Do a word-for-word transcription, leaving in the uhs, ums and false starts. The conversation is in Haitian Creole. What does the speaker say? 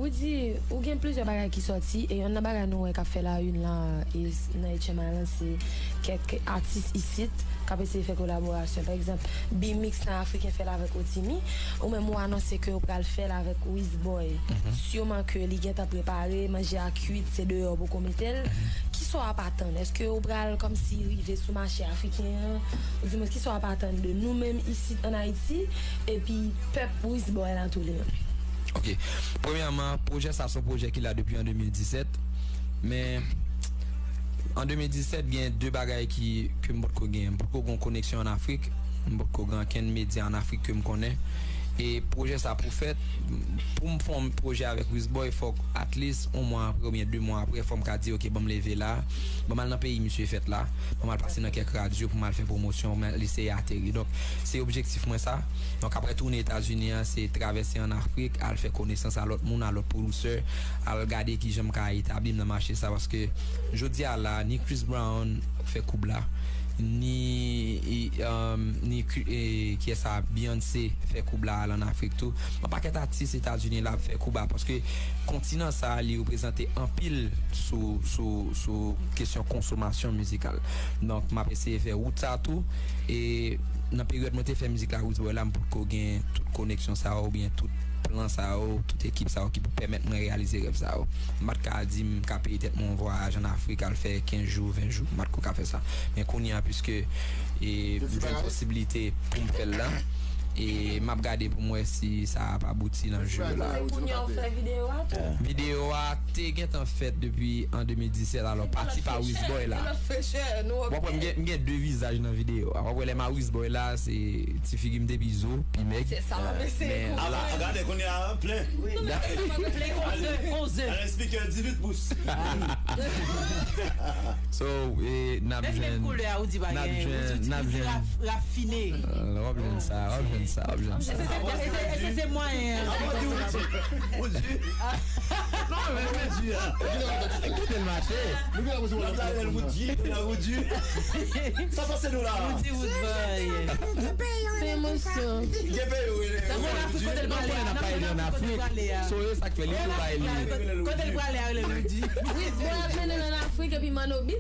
Ou di, ou gen plizyè bagay ki sòti, e yonn nan bagay nou wè k ap fè la youn la, e s- nan H M I lan, se kèk atis isit k ap eseye fè kolaborasyon. Pa egzanp, B-Mix nan Afriken fè l avèk Otimi. Ou menm ou anonse ke ou pral fè l avèk Wizboy. Siman ke li gentan prepare, manje a kwit, se deyò poko mete l. Kisa w ap atann? Èske ou pral kòmsi rive sou mache afriken an? Ou di mwen, kisa w ap atann de nou menm isit ann Ayiti, epi pèp Wizboy la tou li menm? Ok. Premyèman, pwojè sa se yon pwojè ki la depi an de mil disèt. Men, an de mil disèt, gen de bagay ki, ke m potko gen. M potko gen yon koneksyon ann Afrik. M potko gen ankenn medya ann Afrik ke m konnen. E pwojè sa pou fèt, pou m fè yon pwojè avèk Wizboy, fòk at least yon mwa apre oubyen de mwa apre, fò m ka di, ok, ban m leve la, ban m al nan peyi misye fèt la, ban m al pase nan kèk radyo pou m al fè pwomosyon, pou m al eseye ateri. Donk, se objektif mwen sa. Donk, apre tounen Etazini an, se travèse ann Afrik, al fè konesans a lòt moun, a lòt pwodisè, al gade kijan m ka etabli m nan mache sa, paske jodi a la, ni Chris Brown fè koub la, ni, i- um, ni Kri- e, kiyès sa, Beyoncé fè koub la al ann Afrik tou. Yon pakèt atis Etazini la ap fè koub la, paske kontinan sa a, li reprezante anpil sou, sou, sou kesyon konsomasyon mizikal. Donk, m ap eseye fè wout sa tou. E nan peryòd mwen te fè mizik la, Wizboy la, m potko gen tout koneksyon sa yo, oubyen tout plan sa yo, tout ekip sa yo ki pou pèmèt mwen reyalize rèv sa yo. M pa t ka di m ka peye tèt mwen yon vwayaj ann Afrik, al fè kenz jou, ven jou. M pa t ko ka fè sa. Men kounye a, piske e, m jwenn posiblite pou m fè l la, e m ap gade pou m wè si sa ap abouti nan je la. Kounye a w fè videyo a tou? Videyo a te gentan fèt depi an de mil disèt, alò pati pa Wizboy la. W ap wè m gen, m gen de vizaj nan videyo a. W ap wè lè m a Wizboy la, se ti figi m te pi zo, pi mèg. Se sa m ap eseye konprann. Ala, gade kounye a plen. Plen konze, konze. Ala, speaker dizuit pous. So, e, n ap jwenn, n ap jwenn, n ap jwenn. Rafine. W ap jwenn sa, w ap jwenn sa, w ap jwenn sa. E se, se, se, se, se mwayen an. Ou di, ou di. Non, men ou di a. Kite l mache. Lòt la rele Woody, la Woody. Sa pase nou la? Woody, Woodboy. Se emosyon. Gen peyi ou rele Woody. Kote l prale a? N ap pale de ann Afrik. So, e sa k fè li tou bay li. Kote l prale a rele Woody. Wizboy ap mennen l ann Afrik epi Manno Beat.